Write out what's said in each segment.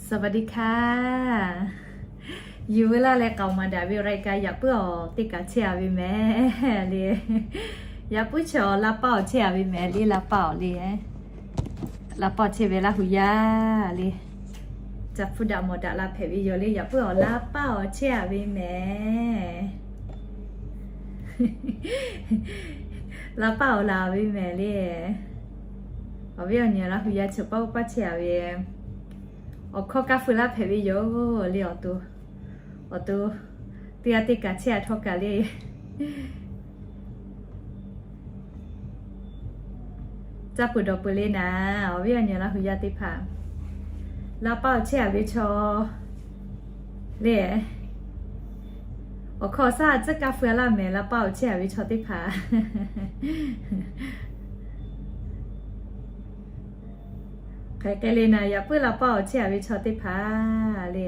สวัสดีค่ะ Yuˬ ve laˇ leh k'aoˍ maˍ daꞈ ve รายการ yaꞈ puiˉ awˬ teˇ kaꞈ chehˇ a ve mehˍ le. Yaꞈ puiˉ chaw laˇ paˆ awˬ chehˇ a ve mehˍ le, laˇ paˆ awˬ le. Laˇ paˆ awˬ chehˇ ve Laˇ hu yaˇ le. Ca hpu daꞈ mawˬ daꞈ la hpehꞈ ve yoˬ le, yaꞈ puiˉ awˬ laˇ paˆ awˬ chehˇ a ve mehˍ. Laˇ paˆ awˬ la ve mehˍ le. Awˬ viˉ awˬ nyi Laˇ hu yaˇ chaw paˆ paˆ chehˇ a ve, awˬ hkawˇ kaˇ feu laˇ hpehꞈ ve yoˬ le. Awˬ to, awˬ to, teˇ g'aˇ teˇ kaꞈ chehˇ a htawˇ kaꞈ le. Caˇ peuˬ dawˬ peuˬ le naˍ, awˬ viˉ awˬ nyi Laˇ hu yaˇ teˇ hpaˍ, laˇ paˆ awˬ chehˇ a ve chaw le. Awˬ hkawˇ awˬ shaˉ tcuhˉ kaˇ feu a laˇ mehˍ, laˇ paˆ awˬ chehˇ a ve chaw teˇ hpaˍ. Hk'e hk'e le naˍ, yaꞈ puiˉ laˇ paˆ awˬ chehˇ a ve chaw teˇ hpaˍ le.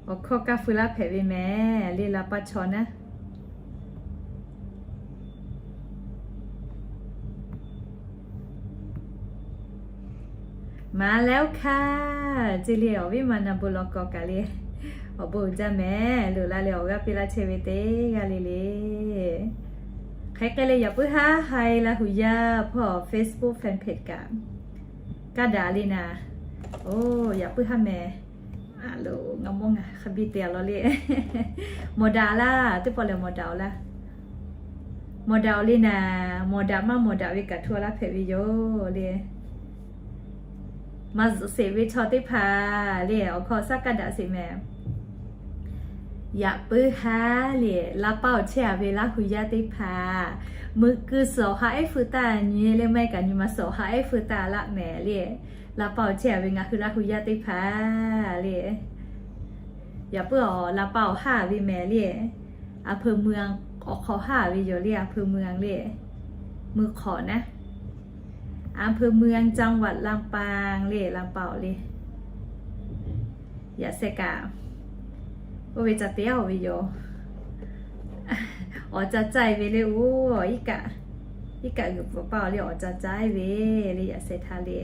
Awˬ hkawˇ kaˇ feu laˇ hpehꞈ ve mehˍ le, laˇ paˆ chaw naˉ. Maˍ leh oˇ hkaˇ ceˇ le, awˬ viˉ ma na bon law k'aw kaꞈ le, awˬ bon uiˍ jaˇ mehˍ. Loꞈ la leh awˬ g'aˇ piˇ laˇ chehˇ ve teˇ g'aˇ le le. Hk'e hk'e le yaꞈ puiˉ haˉ hai Laˇ hu yaˇ hpawˇ Facebook fan page kaꞈ kaˇ daꞈ le naˍ. Oˬ, yaꞈ puiˉ haˉ mehˍ. A lo, ngaˬ mawˇ ngaˬ hk'a biˇ te a law le. Mawˬ daꞈ laˇ, teˇ pawˆ lehˬ mawˬ daꞈ awˬ laˇ. Mawˬ daꞈ awˬ le naˍ, mawˬ daꞈ maˇ mawˬ daꞈ ve kaꞈ htu a laˇ hpehꞈ ve yoˬ le. Maˇ zuhꞈ sheˍ ve chaw teˇ hpaˍ le, awˬ hkawˇ shaˉ kaˇ daꞈ sheˍ mehˍ. Yaꞈ puiˉ haˉ le, laˇ paˆ awˬ chehˇ a ve Laˇ hu yaˇ teˇ hpaˍ, meuꞈ keu suhˍ awˬ ha ehˉ feu taˇ nyi le, maˇ heˆ kaꞈ nyi ma suhˍ awˬ ha ehˉ feu taˇ laˆ mehˍ le. Laˇ paˆ awˬ chehˇ a ve ngaˬ hui Laˇ hu yaˇ teˇ hpaˍ le. Yaꞈ puiˉ awˬ laˇ paˆ awˬ haˉ ve mehˍ le. อำเภอเมือง awˬ hk'aw haˉ ve yoˬ le, อำเภอเมือง le. เมืองขอนะ อำเภอเมือง จังหวัดลำปาง le, ลำปาง awˬ le. Yaꞈ sheh kaꞈ, oˇ ve ca te a oˬ ve yoˬ. Awˬ ca caˇ e ve le oˬ, iˉ kaˆ, iˉ kaˆ g'uiˬ pfuhˍ paˇ awˬ le awˬ ca caˇ e ve le, yaꞈ sheh htaˇ le.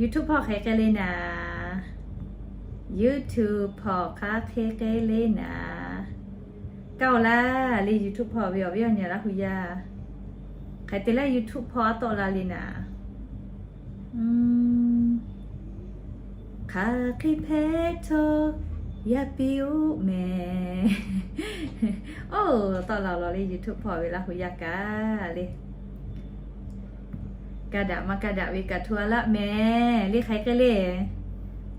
YouTube hpawˇ hk'e hk'e le naˍ. YouTube hpawˇ hk'aˬ hk'e hk'e le naˍ. Kaˇ awˬ laˇ le YouTube hpawˇ ve awˬ viˉ awˬ nyi Laˇ hu yaˇ. Hk'e te leh YouTube hpawˇ a tawˆ la le naˍ. Hk'aˬ hk'e hpehꞈ htawˇ yaˇ piˇ oˆ mehˍ. Oˇ, tawˆ la law le YouTube hpawˇ ve Laˇ hu yaˇ kaꞈ le. Kaˇ daꞈ maˇ kaˇ daꞈ ve kaꞈ htu a laˆ mehˍ le, hk'e hk'e le.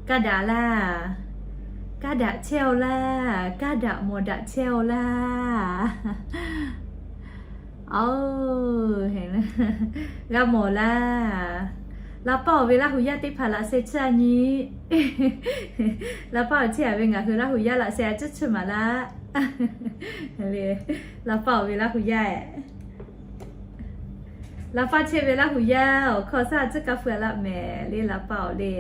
Kaˇ daꞈ laˇ. Kaˇ daꞈ chehˇ aw laˇ. Kaˇ daꞈ mawˬ daꞈ chehˇ aw laˇ. Oˬ, g'a mawˬ laˇ. Laˇ paˆ awˬ ve Laˇ hu yaˇ teˇ hpaˍ laꞈ sheh tcuhˉ a nyi. Laˇ paˆ awˬ chehˇ a ve ngaˬ hui Laˇ hu yaˇ laꞈ sheh a tcuhˉ tcuhˉ maˍ laˇ. Laˇ paˆ awˬ ve Laˇ hu yaˇ, laˇ paˆ chehˇ ve Laˇ hu yaˇ awˬ hkawˇ shaˉ tcuhˉ kaˇ feu a laˆ mehˍ le, laˇ paˆ awˬ le.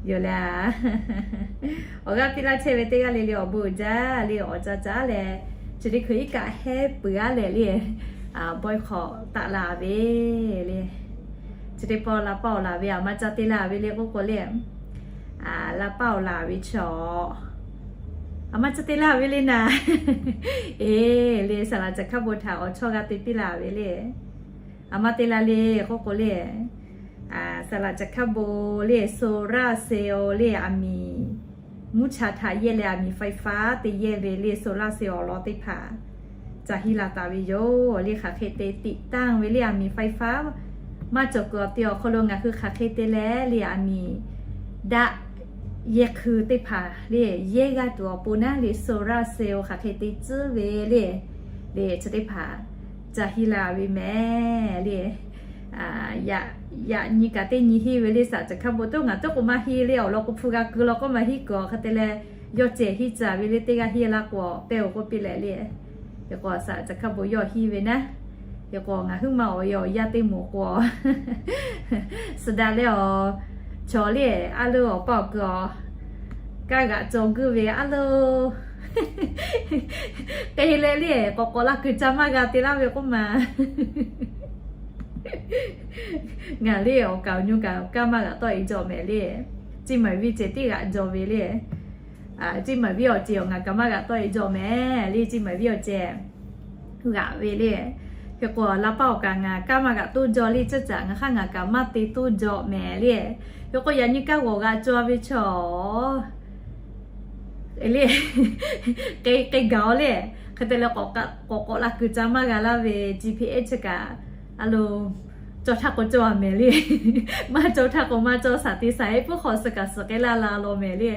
Yoˬ le. Awˬ g'aˇ piˇ laˇ chehˇ ve teˇ g'aˇ le le awˬ bon uiˍ jaˇ le, awˬ ca caˉ leh, chi teˇ hkui iˉ kaˆ hehˉ peuˬ a leh le, bawehˇ hk'awꞈ taˆ la ve le. Chi teˇ pawˆ laˇ paˆ awˬ laˬ ve aˬ ma ca te la ve le k'oˆ k'o le, laˇ paˆ awˬ laˬ ve chaw, aˬ ma ca te la ve le naˍ. Eˬ le, saˍ laꞈ caˬ hkaˇ bon htaꞈ awˬ chawˇ g'a te piˇ la ve le. Aˬ ma te la le k'oˆ k'o le, saˍ laꞈ caˬ hkaˇ bon le, โซลาร์เซลล์ le, aˬ miˍ mvuhˇ cha htaꞈ yehˇ leh aˬ miˍ ไฟฟ้า te yehˇ ve le, โซลาร์เซลล์ awˬ lawn teˇ hpaˍ ca hiˇ la taˍ ve yoˬ le. Hk'aˬ hk'e te tiꞈ tanˇ ve le, aˬ miˍ ไฟฟ้า maˇ cawˬ kuiˬ awˬ te awˬ hk'aw lo ngaˬ hui hk'aˬ hk'e te leh le, aˬ miˍ daꞈ yehˇ hkui teˇ hpaˍ le, yehˇ g'aˇ tuˬ awˬ pon naˉ le, โซลาร์เซลล์ hk'aˬ hk'e te tcuhˉ ve le, le chi teˇ hpaˍ ca hiˇ la ve mehˍ le. Yaꞈ nyi kaꞈ teˇ nyi hiˇ ve le, saˍ laꞈ caˬ hkaˇ bon toˉ ngaˬ toˉ k'o maˇ hiˇ le, awˬ lawn k'o hpu g'a keu law k'o maˇ hiˇ kuiˬ awˬ hk'e te leh, yawˇ cehˬ hiˇ caˍ ve le, teˇ g'aˇ hiˇ laˇ k'o pehˇ oˬ k'oˆ piˇ leh le. Hk'e k'o saˍ laꞈ caˬ hkaˇ bon yawˇ hiˇ ve naˉ. Hk'e k'o ngaˬ huiˉ ma awˬ e awˬ yaˇ teˇ moˍ k'o, suhˍ daꞈ leh awˬ, chaw le, a lo awˬ pa awˬ kuiˬ awˬ, kaˇ g'aꞈ caw guˇ ve a lo. K'e leh le, k'awꞈ k'awꞈ la kuiˬ ca maˇ g'a te laˇ ve k'oˆ ma. Ngaˬ le awˬ kaˍ awˬ nyi kaꞈ kanˉ maˇ g'aꞈ tawˆ e jaw mehˍ le. Chi maˍ viˇ ceh teˇ g'aꞈ jaw ve le. Chi maˍ viˇ awˬ ceh awˬ ngaˬ kaꞈ maˇ g'aꞈ tawˆ e jaw mehˍ le. Chi maˍ viˇ awˬ ceh g'aꞈ ve le. Hk'e k'o, la paˇ awˬ kaꞈ ngaˬ kanˉ maˇ g'aꞈ toˇ jaw le, caˇ caꞈ ngaˬ hk'aˇ ngaˬ kaꞈ maˇ te toˇ jaw mehˍ le. Hk'e k'o, yaꞈ nyi kanˉ g'awˬ g'a caw ve chaw le, k'e k'e gaˬ-oˬ le. Hk'e te leh, k'awꞈ k'awꞈ la kuiˬ ca maˇ g'a laˇ ve G P S chi kaꞈ, a lo, cawˇ htaˇ k'o cawˇ a mehˍ le. Maˇ cawˇ htaˇ k'o maˇ cawˇ, saˍ te saˍ e puiˉ hk'aw suh kaꞈ suh k'ai laˇ la law mehˍ le.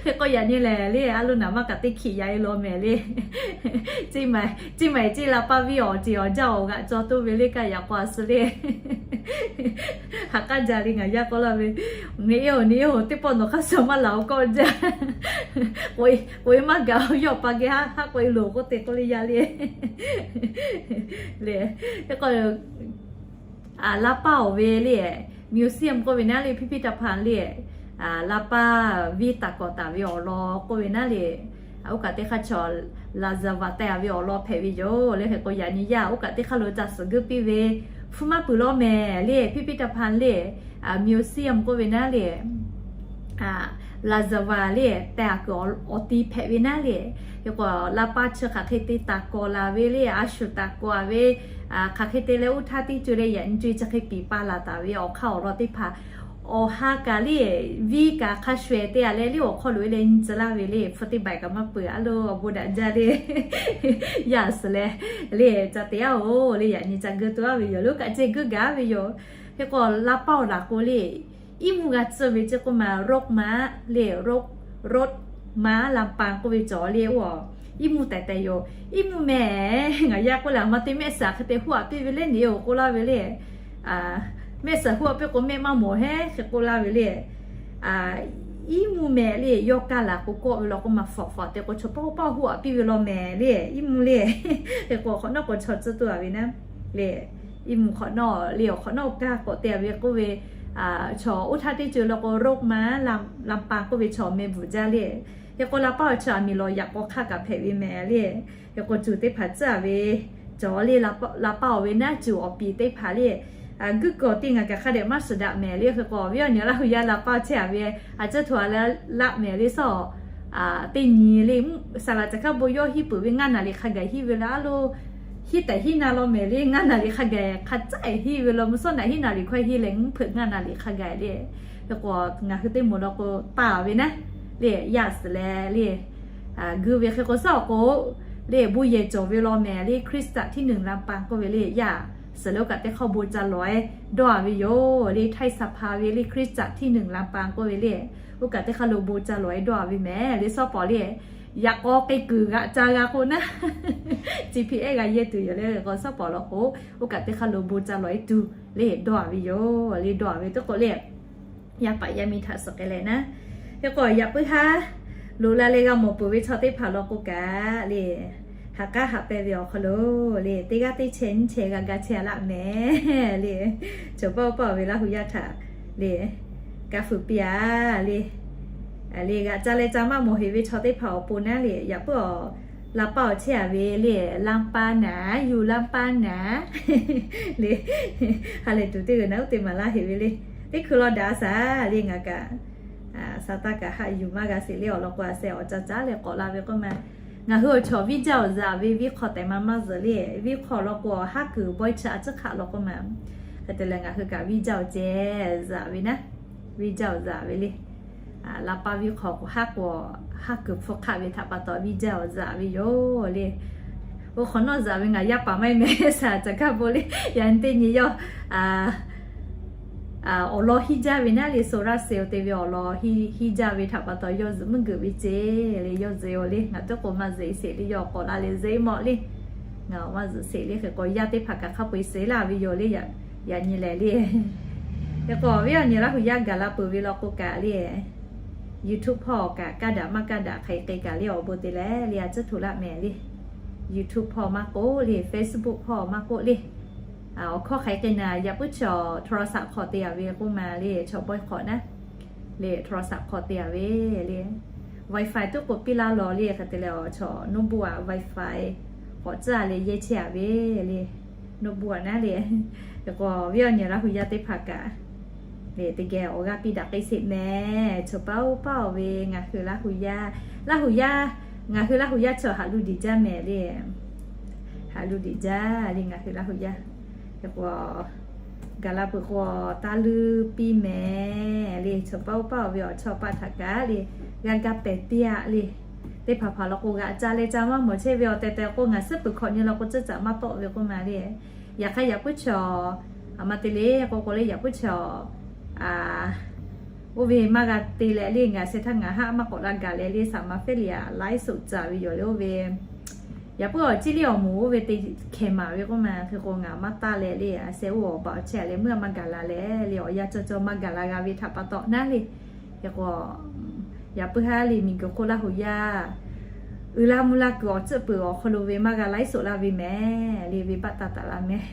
Hk'e k'o, yaꞈ nyi lehˬ le, a lo naˍ maˇ kaꞈ teˇ hkiꞈ yaꞈ e law mehˍ le. Chi maˍ chi la paˇ viˇ awˬ ceh awˬ jaˇ awˬ g'aꞈ caw toˇ ve le kaꞈ yaꞈ k'aw a suh le. Ha k'aˉ jaˇ le ngaˬ yaˇ k'oˆ laˇ ve, Ni e-oˬ, ni e-oˬ, teˇ pawˆ nawˬ hk'aˇ suh maˇ laˬ-oˬ kawˆ jaˇ. K'oꞈ e maˇ gaˬ-oˬ, yawˇ pa geh haˉ k'oꞈ e loˬ k'oˆ te k'oˆ le yaˇ le. Le, hk'e k'o, la paˇ awˬ ve le, museum k'oˆ ve naˉ le, พิพิธภัณฑ์ le, la paˇ viˇ taˍ kawꞈ taˍ ve awˬ lawn k'oˆ ve naˉ le, oˇ kaꞈ teˇ hk'aˇ chaw laˍzaˍvaˍ teh a ve awˬ lawn hpehꞈ ve yoˬ le. Hk'e k'o, yaꞈ nyi yaˇ oˇ kaꞈ teˇ hk'aˇ lo ca suhˍ guiˇ piˇ ve, hpu maˇ peuˬ law mehˍ le, พิพิธภัณฑ์ le, museum k'oˆ ve naˉ le, laˍzaˍvaˍ le, teh a kuiˬ awˬ ti hpehꞈ ve naˉ le. Hk'e k'o, la paˇ chi hk'aˬ hk'e te taˍ kawꞈ la ve le, a shuˍ taˍ kawꞈ a ve, hk'aˬ hk'e te leh oˇ htaˇ teˇ co le yaꞈ nyi co e chi hk'e piˍ pa laˬ taˍ ve awˬ hk'aˇ awˬ lawn teˇ hpaˍ awˬ ha kaꞈ le, viˇ kaꞈ hk'a shuˍ ehˍ te a leh le awˬ hk'aw loꞈ e leh nyi tcuh laˇ ve le, hpu teˇ baiˬ kaꞈ maˇ peuˬ a lo awˬ bon daꞈ jaˇ le. Yaˇ suhˍ leh le ca te yaˇ-oˬ le, yaꞈ nyi ca guiˇ tuˬ a ve yoˬ, lo kaꞈ ceh guiˇ gaˬ ve yoˬ. Hk'e k'o, la paˇ awˬ laˬ k'o le, iˉ mvuhˇ g'a tcuh ve chi k'oˆ ma, รถม้า le, รถม้า ลำปาง k'oˆ ve cawˬ le, oˇ iˉ mvuhˇ taiˍ taiˍ yoˬ. Iˉ mvuhˇ mehˍ, ngaˬ yaˇ k'oˆ leh, a ma te mehˆ suhˍ hk'e te huˆ a piˇ ve le, ni e-oˬ k'oˆ laˇ ve le. Mehˆ suhˍ huˆ a piˇ k'o mehˆ maˇ mawˬ heˆ hk'e k'oˆ laˇ ve le. Iˉ mvuhˇ mehˍ le, yawˇ kaˇ laˬ k'o kawˆ ve law k'o ma fawˍ fawˍ te k'o chaw paw paw huˆ a piˇ ve law mehˍ le, iˉ mvuhˇ le. Hk'e k'o, hk'awꞈ nawˉ k'o chaw tcuh tuˬ a ve naˉ le, iˉ mvuhˇ hk'awꞈ nawˉ le, awˬ hk'awꞈ nawˉ kaˇ k'awꞈ te a ve k'oˆ ve, chaw oˇ htaˇ teˇ co law k'o รถม้า ลำปาง k'oˆ ve chaw meh bvuhˬ jaˇ le. Hk'e k'o, la paˇ awˬ chi a miˬ lawˬ yaꞈ k'aw hk'aˇ kaꞈ hpehꞈ ve mehˍ le. Hk'e k'o, cuˬ teˇ hpaˍ tcuhˉ a ve cawˬ le, la paˇ awˬ ve naˉ cuˬ awˬ piˍ teˇ hpaˍ le, guiˇ kawˬ tiˇ ngaˬ kaꞈ hk'a dehꞈ maˇ shiˍ daꞈ mehˍ le. Hk'e k'o, viˉ awˬ nyi Laˇ huˍ yaˇ la paˇ chehˇ a ve, a cuhˇ htoꞈ a leh laˆ mehˍ le sawˉ. Teˇ nyi le, saˍ laꞈ caˬ hkaˇ bon yawˇ hiˉ peuˬ ve ngaˇ naˍ riˍ hk'a gaˬ hiˉ ve la a lo, hiˉ tehꞈ hiˉ na law mehˍ le, ngaˇ naˍ riˍ hk'a gaˬ hk'a caˉ hiˉ ve law, mvuhˇ sawˉ naꞈ hiˉ naˍ riˍ hkawehˇ hiˉ leh mvuhˇ hpeuꞈ ngaˇ naˍ riˍ hk'a gaˬ le. Hk'e k'o, ngaˬ hui teˇ moˍ law k'o taˍ ve naˉ le, yaˇ suhˍ leh le, guiˇ ve hk'e k'o sawˉ k'o le, bon yehˬ cawˬ ve law mehˍ le, คริสตจักรที่หนึ่งลำปาง k'oˆ ve le, yaˇ suhˍ leh oˇ kaꞈ teˇ hk'awˇ bon ca lawˬ e dawˇ a ve yoˬ le, ไทยสภา ve le, คริสตจักรที่หนึ่งลำปาง k'oˆ ve le, oˇ kaꞈ teˇ hk'aˇ lo bon ca lawˬ e dawˇ a ve mehˍ le sawˉ pawˍ le. Yaꞈ k'aw k'e kuiˬ g'aꞈ ca g'a k'o naˉ, chi hpiˇ ehˉ g'a yehˇ tuˬ yoˬ le. Hk'e k'o sawˉ pawˍ law k'o, oˇ kaꞈ teˇ hk'aˇ lo bon ca lawˬ e tuˬ le dawˇ a ve yoˬ le, dawˇ a ve teˇ k'o le, yaˇ paˍ yaˇ miˇ htaꞈ suhˍ k'ai leh naˉ. Hk'e k'o, yaꞈ puiˉ haˉ loꞈ la leh g'a mawˬ peuˬ ve chaw teˇ hpaˍ law k'o kaꞈ le, ha k'aˉ haꞈ pehˇ ve awˬ hk'aw lo le, teˇ g'aˇ teˇ chehˇ nyiˇ chehˇ g'a ga chehˇ a laˆ mehˍ le. Chaw paw paw ve Laˇ huˍ yaˇ htaꞈ le, ka fuiˍ piˇ a le. Le g'aꞈ ca leh ca maˇ mawˬ heˍ ve chaw teˇ hpaˍ awˬ pon naˉ le, yaꞈ puiˉ awˬ la paˇ awˬ chehˇ a ve le, ลำปาง naˉ, yuˬ ลำปาง naˉ le. Ha lehˬ tuˬ teˇ g'uiˬ naˉ uˉ te maˍ laˇ heˍ ve le. Teˇ hkui law daꞈ shaˍ le, ngaˬ kaꞈ sa taˇ kaꞈ haꞈ yuˬ maˇ g'a sheˍ le. Awˬ lawn k'o, a sheh awˬ ca caˉ leh k'awꞈ la ve k'oˆ ma, ngaˬ hui awˬ chaw viˇ jaˇ awˬ zaꞈ ve viˇ hk'aw tehꞈ ma maˇ zuhꞈ le. Viˇ hk'aw law k'o, haˉ kuiˬ bawehˇ chi a ciˉ hk'aˆ law k'oˆ ma. Hk'e te leh ngaˬ hui kaꞈ viˇ jaˇ awˬ ceh zaꞈ ve naˉ, viˇ jaˇ awˬ zaꞈ ve le. La paˇ viˇ hk'aw k'o haˉ k'o, haˉ kuiˬ hpfuhˇ hk'aˆ ve htaꞈ pa taw viˇ jaˇ awˬ zaꞈ ve yoˬ le. Oˇ hk'awꞈ nawˉ zaꞈ ve ngaˬ yaˇ paˍ maˇ heˆ mehˍ, saˍ caˬ kaˇ bon le. Yaꞈ nyi teˇ nyi yawˇ awˬ lawn hiˇ jaˇ ve naˉ le, solar cell te ve awˬ lawn hiˇ jaˇ ve htaꞈ pa taw yawˇ zuhꞈ meuˇ geuꞈ ve ceˇ le, yawˇ zuhꞈ-oˬ le. Ngaˬ tuˉ k'o maˇ zuhꞈ sheˍ le, yawˇ k'awꞈ la leh zuhꞈ mawˬ le. Ngaˬ maˇ zuhꞈ sheˍ le. Hk'e k'o, yaˇ teˇ hpaˍ kaꞈ hk'a peu-eˬ suhˍ laˇ ve yoˬ le. Yaꞈ nyi lehˬ le, hk'e k'o, viˉ awˬ nyi Laˇ huˍ yaˇ gaˬ la peuˬ ve law k'o kaꞈ le, YouTube hpawˇ kaꞈ kaˇ daꞈ maˇ kaˇ daꞈ hk'e k'e kaꞈ le, awˬ bon te leh le, a ciˉ htoꞈ laˆ mehˍ le. YouTube hpawˇ maˇ k'oˆ le, Facebook hpawˇ maˇ k'oˆ le, awˬ hkawˇ hk'e k'e naˉ, yaꞈ puiˉ chaw โทรศัพท์ hk'aw te a ve k'oˆ ma le, chaw bawehˇ hk'awꞈ naˉ le, โทรศัพท์ hk'aw te a ve le. Wi-Fi tuˉ k'o piˇ laˇ law le. Hk'e te leh, awˬ chaw notebook aꞈ Wi-Fi k'awꞈ tcuhˉ a le yehˇ chehˇ a ve le. Notebook aꞈ naˉ le. Hk'e k'o, awˬ viˉ awˬ nyi Laˇ hu yaˇ teˇ hpaˍ kaꞈ le, teˇ geh awˬ g'aˇ piˇ daꞈ k'ai sheˍ mehˍ. Chaw paˇ oˇ paˇ oˬ ve ngaˬ hui Laˇ hu yaˇ, Laˇ hu yaˇ, ngaˬ hui Laˇ hu yaˇ chaw haꞈ lu diˬ jaˇ mehˍ le. Haꞈ lu diˬ jaˇ le ngaˬ hui Laˇ hu yaˇ. Hk'e k'o, gaˬ la peuˬ k'o, taˇ luˇ piˇ mehˍ le. Chaw paˇ oˇ paˇ oˬ ve awˬ chawˇ paˆ htaꞈ kaꞈ le, g'a ga pehˬ piˇ a le. Teˇ hpaˍ hpaˍ law k'o, g'aꞈ ca leh ca maˇ mawˬ chehˇ ve awˬ tehˬ tehˬ k'o, ngaˬ suhˉ peuˬ hkawꞈ nyi law k'o, cuˇ caꞈ maˇ tawˆ ve k'oˆ ma le. Yaꞈ hk'aˇ, yaꞈ puiˉ chaw, a ma te le k'o k'o le, yaꞈ puiˉ chaw, oˇ ve maˇ g'a te leh le, ngaˬ sheh htaˇ ngaˬ haˆ maˇ k'awꞈ la gaˬ leh le, saˍ ma fehˉ liꞈ aꞈ laiˉ soꞈ caˍ ve yoˬ le oˇ ve. Yaꞈ puiˉ awˬ ciˉ liˇ awˬ moˍ oˇ ve te hkehˍ maˍ ve k'oˆ ma. Hk'e k'o, ngaˬ maˇ taˇ leh le, a sheh oˇ awˬ baˬ awˬ chehˇ a leh meuˇ a maˇ gaˬ la leh le, awˬ yanˇ cawˇ cawˇ maˇ gaˬ la g'a ve htaꞈ pa taw naˉ le. Hk'e k'o, yaꞈ puiˉ haˉ le miˬguiˬ hk'oˆ Laˇ hu yaˇ uiˍ la mvuh la kuiˬ awˬ tcuhˆ peuˬ awˬ hk'aw lo ve maˇ g'a laiˉ soꞈ laˇ ve mehˍ le, venˇbaˆ taˇ taˍ la mehˍ.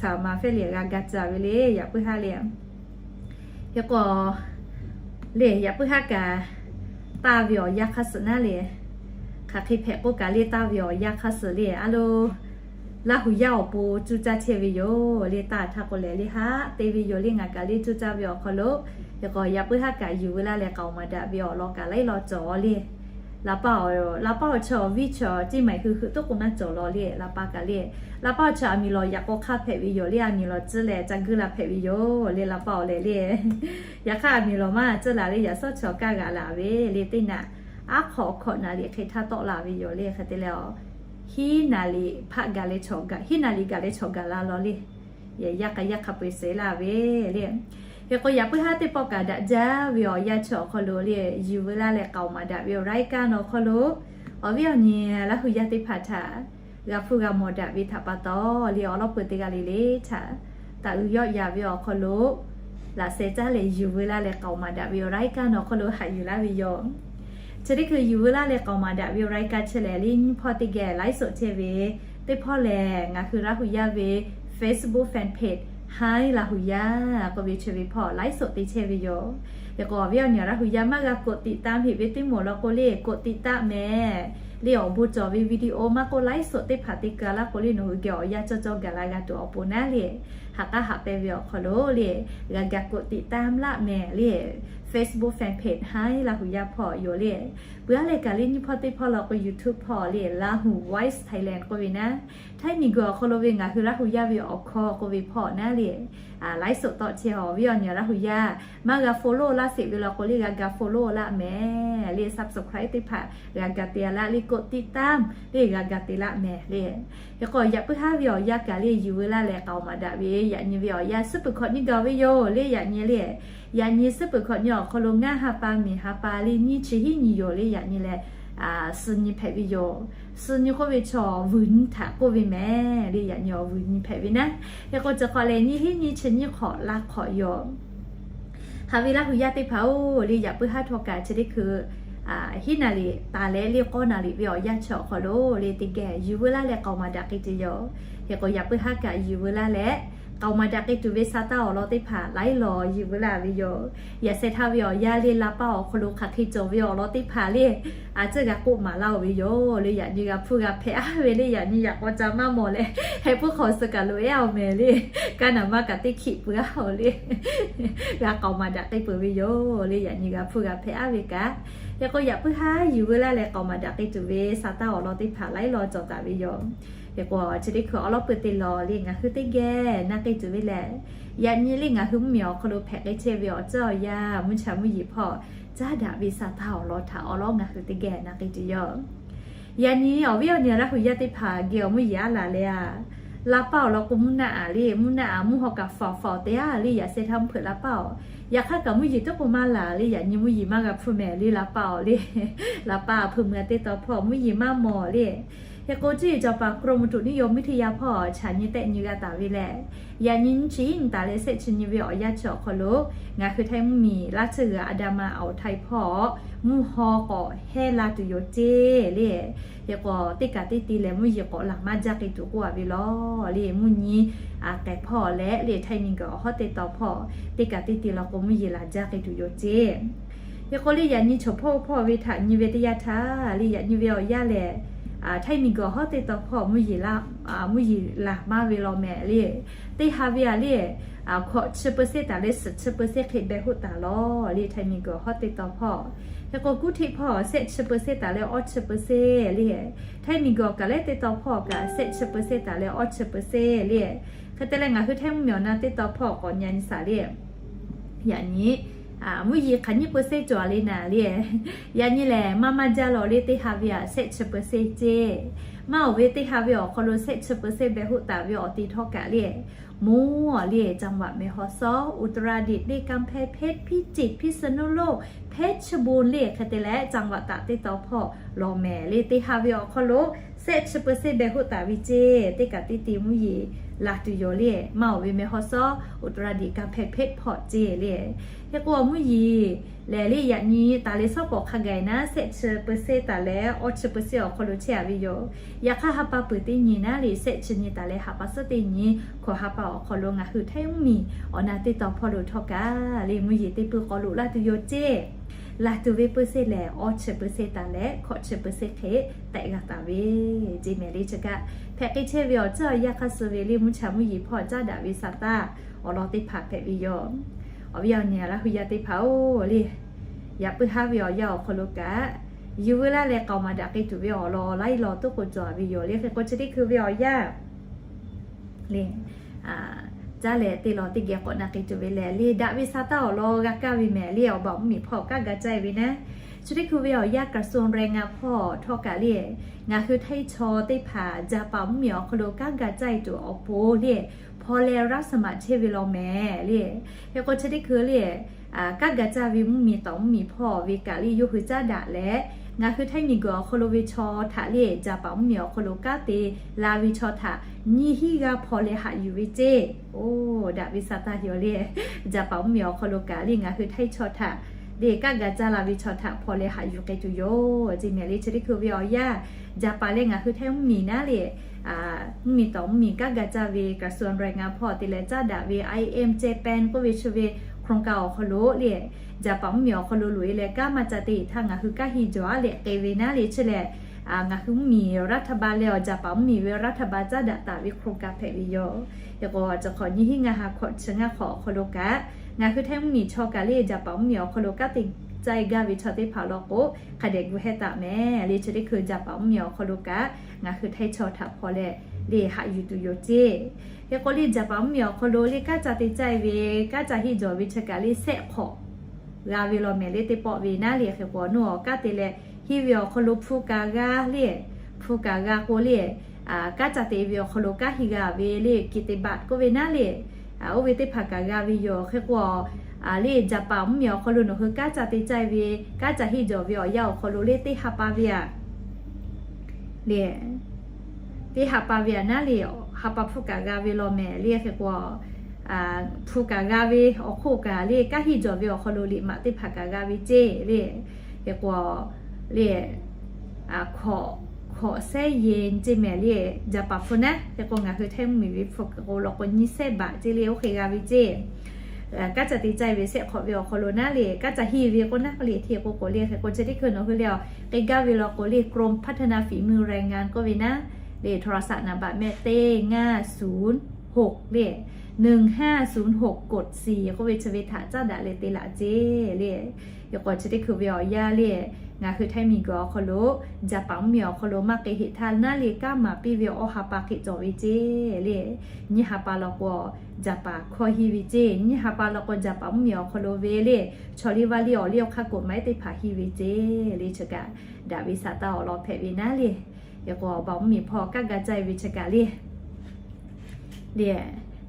Saˍ ma fehˉ liꞈ g'a ga caˍ ve le, yaꞈ puiˉ haˉ le. Hk'e k'o, le yaꞈ puiˉ haˉ kaꞈ taˇ ve awˬ yanˇ hk'aˇ suh naˉ le. Hk'aˬ hk'e hpehꞈ k'oˆ kaꞈ le, taˇ ve awˬ yanˇ hk'aˇ suh le a lo, Laˇ hu yaˇ awˬ pon cuˇ caˇ chehˇ ve yoˬ le. Taˇ htaˇ k'o lehˬ le haˆ te ve yoˬ le, ngaˬ kaꞈ le cuˇ caˇ ve awˬ hk'aw lo. Hk'e k'o, yaꞈ puiˉ haˉ kaꞈ yuˬ veu laˇ leh k'aoˍ maˍ daꞈ ve awˬ lawn kaꞈ laiˉ law cawˬ le. Laˇ paˆ, Laˇ paˆ awˬ chaw awˬ viˉ chaw ceˇ maˬ hui hui toˉ k'o maˇ cawˬ law le. Laˇ paˆ kaꞈ le, Laˇ paˆ awˬ chaw aˬ miˍ lawˬ yaꞈ k'aw hk'aˇ hpehꞈ ve yoˬ le, aˬ miˍ lawˬ tcuhˉ leh ca guˇ la hpehꞈ ve yoˬ le. Laˇ paˆ awˬ lehˬ le, yaꞈ hk'aˇ aˬ miˍ lawˬ maˇ tcuhˉ la le, yaꞈ sawˉ chaw kaˇ g'aꞈ la ve le. Teˇ naꞈ aˉ hk'awꞈ hkawꞈ naˍ riˍ hk'e htaˇ tawˆ la ve yoˬ le. Hk'e te leh, hiˉ naˍ riˍ hpaˆ gaˬ leh chaw gaˬ, hiˉ naˍ riˍ gaˬ leh chaw gaˬ la law le. Yaꞈ yaˇ k'a yaˇ hk'a peu-eˬ suh laˇ ve le. Hk'e k'o, yaꞈ puiˉ haˉ teˇ pawˆ kaꞈ daꞈ jaˇ ve awˬ yanˇ chi awˬ hk'aw lo le, yuˬ veu laˇ leh k'aoˍ maˍ daꞈ ve awˬ รายการ awˬ hk'aw lo, awˬ viˉ awˬ nyi Laˇ hu yaˇ teˇ hpaˍ htaꞈ g'a hpuˇ g'a mawˬ daꞈ ve htaꞈ pa taw le, awˬ lawˉ peuˬ teˇ g'aˇ le le htaꞈ taˍ uiˍ yawˆ yan ve awˬ hk'aw lo laꞈ sheh caˉ leh yuˬ veu laˇ leh k'aoˍ maˍ daꞈ ve awˬ รายการ awˬ hk'aw lo haꞈ yuˬ laˇ ve yoˬ. Chi teˇ hkui yuˬ veu laˇ leh k'aoˍ maˍ daꞈ ve awˬ รายการ chi lehˬ le, nyiˇ hpawˇ teˇ geh laiˉ soꞈ chehˇ ve teˇ hpawˇ lehˬ, ngaˬ hui Laˇ hu yaˇ ve Facebook fan page Hi Laˇ hu yaˇ k'oˆ ve chi ve hpawˇ laiˉ soꞈ te chehˇ ve yoˬ. Hk'e k'o, awˬ viˉ awˬ nyi Laˇ hu yaˇ maˇ g'a กดติดตาม heꞈ ve teˇ moˍ law k'o le, กดติดตาม mehˍ le. Awˬ bon cawˬ ve video maˇ k'oˆ laiˉ soꞈ teˇ hpaˍ te ka laˇ k'o le, nawˬ hui geh awˬ yanˇ cawˇ cawˇ gaˬ la g'a tuˬ awˬ pon naˉ le. Ha k'aˉ haꞈ pehnˇ ve awˬ hk'aw lo le, g'a ga กดติดตาม laˇ mehˍ le. Facebook fan page Hi Laˇ hu yaˇ hpawˇ yoˬ le. Peuˬ aˉ leh kaꞈ le nyiˇ hpawˇ teˇ hpawˇ law k'o, YouTube hpawˇ le, Lahu Voice Thailand k'oˆ ve naˉ, Htaiˇ miˬguiˬ awˬ hk'aw lo ve ngaˬ hui Laˇ hu yaˇ ve awˬ hkawˇ k'oˆ ve hpawˇ naˉ le, laiˉ soꞈ tawˆ chehˇ. Awˬ viˉ awˬ nyi Laˇ hu yaˇ maˇ g'a follow laˇ sheˍ ve law k'o le, g'a ga follow laˇ mehˍ le. Subscribe teˇ hpaˍ g'a ga te laˇ le, กดติดตาม le g'a ga te laˇ mehˍ le. Hk'e k'o, yaꞈ puiˉ haˉ ve awˬ yanˇ kaꞈ le yuˬ veu laˇ leh k'aoˍ maˍ daꞈ ve, yaꞈ nyi ve awˬ yanˇ suhˉ peuˬ hkawꞈ nyiˇ gaˬ ve yoˬ le. Yaꞈ nyi le, yaꞈ nyi suhˉ peuˬ hkawꞈ nyi awˬ hk'aw lo ngaˇ ha pa miˬ ha pa le nyiˇ chi hiˉ nyi yoˬ le. Yaꞈ nyi leh suh nyi hpehꞈ ve yoˬ. Suh nyi k'oˆ ve chaw vuiˬ nyi htaꞈ k'oˆ ve mehˍ le. Yaꞈ nyi awˬ vuiˬ nyi hpehꞈ ve naˉ. Hk'e k'o, chi hk'awꞈ lehˬ nyiˇ hiˉ nyi chi nyiˇ hk'awꞈ la hk'awꞈ yoˬ. Haꞈ ve Laˇ hu yaˇ teˇ hpaˍ-oˬ le, yaꞈ puiˉ haˉ htawˇ kaꞈ chi teˇ hkui hiˉ naˍ riˍ taˍ leh le k'awˇ naˍ riˍ ve awˬ yanˇ chi awˬ hk'aw lo le teˇ geh yuˬ veu laˇ leh k'aoˍ maˍ daꞈ k'ai tuˬ yoˬ. Hk'e k'o, yaꞈ puiˉ haˉ kaꞈ yuˬ veu laˇ leh k'aoˍ maˍ daꞈ k'ai tuˬ ve sa taˇ awˬ lawn teˇ hpaˍ laiˉ law yuˬ veu laˇ ve yoˬ. Yaꞈ sheh htaˇ ve awˬ yanˇ le, Laˇ paˆ awˬ hk'aw lo hk'aˬ hk'e cawˬ ve awˬ lawn teˇ hpaˍ le, a ciˉ g'a k'oˆ maˍ laˇ-oˬ ve yoˬ le. Yaꞈ nyi g'a hpuˇ g'a hpehꞈ aˉ ve le, yaꞈ nyi yaꞈ k'aw ca maˇ mawˬ leh, heh puiˉ hk'aw suh kaꞈ loꞈ-ehˉ-oˬ mehˍ le. Kaˇ naˍ maˇ kaꞈ teˇ hkiˆ peuˬ-aˉ-oˬ le, g'a k'aoˍ maˍ daꞈ k'ai peuˬ ve yoˬ le. Yaꞈ nyi g'a hpuˇ g'a hpehꞈ aˉ ve kaꞈ, hk'e k'o, yaꞈ puiˉ haˉ yuˬ veu laˇ leh k'aoˍ maˍ daꞈ k'ai tuˬ ve sa taˇ awˬ lawn teˇ hpaˍ laiˉ law cawˬ taˍ ve yoˬ. Hk'e k'o, chi teˇ hkui awˬ lawn peuˬ te lawˬ le ngaˬ hui teˇ geh na k'ai tuˬ ve lehˬ, yaꞈ nyi le ngaˬ hui mvuhˇmiˬ awˬ hk'aw lo hpehꞈ k'ai chehˇ ve awˬ ceuˬ awˬ yanˇ mvuhˇ cha mvuhˇ yeˬ hpawˇ caˉ daꞈ ve sa taˇ awˬ lawn htaꞈ awˬ lawn ngaˬ hui teˇ geh na k'ai tuˬ yoˬ. Yaꞈ nyi awˬ viˉ awˬ nyi Laˇ hu yaˇ teˇ hpaˍ geh awˬ mvuhˇ yeˬ aˉ laˬ le a, Laˇ paˆ awˬ lawn k'o mvuhˇ naˆ aꞈ le, mvuhˇ naˆ aꞈ mvuhˇ haw kaꞈ faˍ faˍ-oˬ te-a le. Yaꞈ sheh htaˇ mvuhˇ hpeuꞈ Laˇ paˆ-oˬ, yaꞈ hk'aˇ kaꞈ mvuhˇ yeˬ tuˉ k'o maˇ laˬ le. Yaꞈ nyi mvuhˇ yeˬ maˇ g'a hpuˇ mehˍ le, Laˇ paˆ-oˬ le. Laˇ paˆ hpeuꞈ meuꞈ teˇ taw hpawˇ mvuhˇ yeˬ maˇ mawˬ le. Hk'e k'o, cuˇ yiˍ cawˬ paˍ กรมอุตุนิยมวิทยา hpawˇ chaꞈ nyi tehˆ nyi g'a taˍ ve lehˬ, yaꞈ nyi nyiˇ chi hiˉ nyi taˍ leh shehˆ chi nyi ve awˬ yanˇ chi awˬ hk'aw lo ngaˬ hui Htaiˇ mvuhˇmiˬ Laˇ tsuhˇ g'uiˬ Aˍdanˍ ma awˬ Htaiˇ hpawˇ mvuhˇ haw k'awꞈ hehˇ la tuˬ yoˬ ceˇ le. Hk'e k'o, teˇ kaꞈ teˇ ti lehˬ mvuhˇ yeˬ k'awꞈ laˬ maˇ jaˇ k'ai tuˬ k'oˆ-a ve lawˬ le. Mvuhˇ nyi k'ehˬ hpawˇ leh le Htaiˇ miˬguiˬ awˬ hawˉ teˇ taw hpawˇ teˇ kaꞈ teˇ ti law k'o mvuhˇ yeˬ laˬ jaˇ k'ai tuˬ yoˬ ceˇ. Hk'e k'o le, yaꞈ nyi chaw hpawˇ hpawˇ ve htaꞈ nyi ve teˇ yanˇ htaˇ le, yaꞈ nyi ve awˬ yanˇ lehˬ, Htaiˇ miˬguiˬ hawˉ teˇ taw hpawˇ mvuhˇ yeˬ laˬ maˇ ve law mehˍ le. Teˇ ha ve a le, hkawꞈ chi เปอร์เซ็นต์ taˍ leh suhˍ chi เปอร์เซ็นต์ hk'e beh hoˆ taˍ lawˬ le, Htaiˇ miˬguiˬ hawˉ teˇ taw hpawˇ. Hk'e k'o kuˉ hteˆ hpawˇ shehˆ chi เปอร์เซ็นต์ taˍ leh awˇ chi เปอร์เซ็นต์ le. Htaiˇ miˬguiˬ awˬ kaˍ lehˉ teˇ taw hpawˇ kaꞈ shehˆ chi เปอร์เซ็นต์ taˍ leh awˇ chi เปอร์เซ็นต์ le. Hk'e te leh ngaˬ hui Htaiˇ mvuhˇmiˬ awˬ na teˇ taw hpawˇ k'awꞈ nyi nyi shaˍ le. Yaꞈ nyi mvuhˇ yeˬ hk'aˬ nyiˇ เปอร์เซ็นต์ cawˬ a le naˍ le. Yaꞈ nyi lehˬ maˇ maˇ jaˇ lawˬ le, teˇ ha ve a shehˆ chi เปอร์เซ็นต์ ceˇ. Maˇ awˬ ve teˇ ha ve awˬ hk'aw lo shehˆ chi เปอร์เซ็นต์ beh hoˆ taˍ ve awˬ te htawˇ kaꞈ le, mvuhˇ a le จังหวัดแม่ฮ่องสอน อุตรดิตถ์ le กำแพงเพชร พิจิตร พิษณุโลก เพชรบูรณ์ le. Hk'e te leh จังหวัด taꞈ teˇ taw hpawˇ law mehˍ le, teˇ ha ve awˬ hk'aw lo shehˆ chi เปอร์เซ็นต์ beh hoˆ taˍ ve ceˇ. Teˇ kaꞈ teˇ te mvuhˇ yeˬ laˬ tuˬ yoˬ le. Maˇ awˬ ve แม่ฮ่องสอน อุตรดิตถ์ กำแพงเพชร hpawˇ ceˇ le. Hk'e k'o mvuhˇ yeˬ lehˬ le, yaꞈ nyi taˍ leh shawˉ pawˍ hk'a gaˬ naˉ shehˆ chi เปอร์เซ็นต์ taˍ leh awˇ chi เปอร์เซ็นต์ awˬ hk'aw lo chehˇ a ve yoˬ. Yaꞈ hk'aˇ ha pa peuˬ teˇ nyi naˉ le, shehˆ chi nyi taˍ leh ha pa suhˉ teˇ nyi hkawꞈ ha pa awˬ hk'aw lo ngaˬ hui Htaiˇ mvuhˇmiˬ awˬ na teˇ taw hpawˇ lo htawˇ kaꞈ le, mvuhˇ yeˬ teˇ peuˬ k'aw loꞈ laˇ tuˬ yoˬ ceˇ. Laˬ tuˬ ve เปอร์เซ็นต์ lehˬ awˇ chi เปอร์เซ็นต์ taˍ leh hkawꞈ chi เปอร์เซ็นต์ hk'e tehꞈ g'a taˍ ve ceˇ mehˍ le. Chi kaꞈ hpehꞈ k'ai chehˇ ve awˬ ceuˬ awˬ yanˇ hk'a suh ve le, mvuhˇ cha mvuhˇ yeˬ hpawˇ caˉ daꞈ ve sa taˇ awˬ lawn teˇ hpaˍ hpehꞈ ve yoˬ. Awˬ viˉ awˬ nyi Laˇ hu yaˇ teˇ hpaˍ-oˬ le, yaꞈ puiˉ haˉ ve awˬ yanˇ awˬ hk'aw lo kaꞈ, yuˬ veu laˇ leh k'aoˍ maˍ daꞈ k'ai tuˬ ve awˬ lawn laiˉ lawn tuˉ k'o cawˬ ve yoˬ le. Hk'e k'o chi teˇ hkui ve awˬ yanˇ le, caˇ leh teˇ lawn teˇ geh k'awꞈ na k'ai tuˬ ve lehˬ le, daꞈ ve sa taˇ awˬ lawn g'a kaˇ ve mehˍ le, awˬ baˬ mvuhˇmiˬ hpawˇ kanˉ ga caˇ ve naˉ. Chi teˇ hkui ve awˬ yanˇ กระทรวงแรงงาน hpawˇ htawˇ kaꞈ le, ngaˬ hui Htaiˇ chaw teˇ hpaˍ jaˍpaˍ mvuhˇmiˬ awˬ hk'aw lo kanˉ ga caˇ e tuˬ awˬ pon le, hpaw leh รับสมัคร chehˇ ve law mehˍ le. Hk'e k'o chi teˇ hkui le, kanˉ ga caˇ ve mvuhˇmiˬ tawˍ mvuhˇmiˬ hpawˇ ve kaꞈ le yawˇ hui caˉ daꞈ leh, ngaˬ hui Htaiˇ miˬguiˬ awˬ hk'aw lo ve chaw htaꞈ le jaˍpaˍ mvuhˇmiˬ awˬ hk'aw lo kanˉ te la ve chaw htaꞈ nyiˇ hinˉ g'aˇ hpaw leh haꞈ yuˬ ve ceˇ. Oˬ, daꞈ ve sa taˇ yoˬ le. Jaˍpaˍ mvuhˇmiˬ awˬ hk'aw lo kaꞈ le ngaˬ hui Htaiˇ chaw htaꞈ le kanˉ ga caˇ la ve chaw htaꞈ hpaw leh haꞈ yuˬ k'ai tuˬ yoˬ ceˇ mehˍ le. Chi teˇ hkui ve awˬ yanˇ, jaˍpaˍ leh ngaˬ hui Htaiˇ mvuhˇmiˬ naˉ le, mvuhˇmiˬ tawˍ mvuhˇmiˬ kanˉ ga caˇ ve กระทรวงแรงงาน hpawˇ te leh caˉ daꞈ ve IM Japan k'oˆ ve chi ve โครงการ awˬ hk'aw lo le, jaˍpaˍ mvuhˇmiˬ awˬ hk'aw lo loꞈ e leh kanˉ maˇ ca te htaˇ ngaˬ hui kanˉ hiˇ jawˬ aˉ leh k'ai ve naˉ le. Chi lehˬ, ngaˬ hui mvuhˇmiˬ รัฐบาล leh awˬ jaˍpaˍ mvuhˇmiˬ ve รัฐบาล caˉ daꞈ taˍ ve โครงการ hpehꞈ ve yoˬ. Hk'e k'o chi hk'awꞈ nyiˇ hinˉ ngaˇ ha hkawꞈ chi ngaˇ hk'awꞈ awˬ hk'aw lo kaꞈ, ngaˬ hui Htaiˇ mvuhˇmiˬ chaw kaꞈ le jaˍpaˍ mvuhˇmiˬ awˬ hk'aw lo kanˉ te caˇ e gaˇ ve chaw teˇ hpaˍ law k'o, hk'a dehꞈ gu heh taˍ mehˍ le. Chi teˇ hkui jaˍpaˍ mvuhˇmiˬ awˬ hk'aw lo kaꞈ ngaˬ hui Htaiˇ chaw htaꞈ hpaw leh le haꞈ yuˬ tuˬ yoˬ ceˇ. Hk'e k'o le jaˍpaˍ mvuhˇmiˬ awˬ hk'aw lo le kanˉ ca te caˇ e ve, kanˉ ca hiˇ jawˬ ve chi kaꞈ le sehˆ hk'awꞈ g'a ve law mehˍ le, teˇ pawˆ ve naˉ le. Hk'e k'o nawˬ kanˉ te leh hiˇ ve awˬ hk'aw lo hpu kaꞈ g'a le, hpu kaꞈ g'a k'o le, kanˉ ca te ve awˬ hk'aw lo kanˉ hiˇ g'a ve le, กิจบัตร k'oˆ ve naˉ le. Oˇ ve teˇ hpaˍ kaꞈ g'a ve yoˬ. Hk'e k'o le jaˍpaˍ mvuhˇmiˬ awˬ hk'aw lo nawˬ hui kanˉ ca te caˇ e ve, kanˉ ca hiˇ jawˬ ve awˬ yanˇ awˬ hk'aw lo le teˇ ha pa ve aꞈ le, teˇ ha pa ve aꞈ naˉ le, ha pa hpu kaꞈ g'a ve law mehˍ le. Hk'e k'o hpu kaꞈ g'a ve awˬ hk'oˆ kaꞈ le kanˉ hiˇ jawˬ ve awˬ hk'aw lo liꞈ maꞈ teˇ hpaˍ kaꞈ g'a ve ceˇ le. Hk'e k'o le hkawꞈ, hkawꞈ sehˉ yehˬ ceˇ mehˍ le, jaˍpaˍ hpu naˉ. Hk'e k'o ngaˬ hui Htaiˇ mvuhˇmiˬ ve hpu hk'e k'o law k'o nyiˇ sehˉ baꞈ ceˇ le, oˇ hk'e g'a ve ceˇ. Kanˉ ca te caˇ e ve sehˆ hk'awꞈ ve awˬ hk'aw lo naˉ le, kanˉ ca hiˇ ve k'o naˉ le, hk'e k'o k'o le. Hk'e k'o chi teˇ hkui nawˬ hui le a k'e gaˇ ve law k'o le กรมพัฒนาฝีมือแรงงาน k'oˆ ve naˉ le, โทรศัพท์นามบัตร แม่เต้ ห้าศูนย์หก le, หนึ่งห้าศูนย์หก กดสี่ k'oˆ ve chi ve htaꞈ caˉ daꞈ leh te laꞈ ceˇ le. Hk'e k'o chi teˇ hkui ve awˬ yanˇ le, ngaˬ hui Htaiˇ miˬguiˬ awˬ hk'aw lo jaˍpaˍ mvuhˇmiˬ awˬ hk'aw lo maˇ k'e heˆ htaˇ naˉ le kanˉ maˍ piˇ ve awˇ ha pa hk'e cawˬ ve ceˇ le. Nyiˇ ha pa law k'o jaˍpaˍ hkawˇ hiˇ ve ceˇ, nyiˇ ha pa law k'o jaˍpaˍ mvuhˇmiˬ awˬ hk'aw lo ve le chaw liˇ vaˇ liˇ awˬ liˇ awˬ hk'aˇ กฎหมาย teˇ hpaˍ hiˇ ve ceˇ le. Chi kaꞈ daꞈ ve sa taˇ awˬ lawn hpehꞈ ve naˉ le. Hk'e k'o awˬ baˬ mvuhˇmiˬ hpawˇ kanˉ ga caˇ e ve chi kaꞈ le le,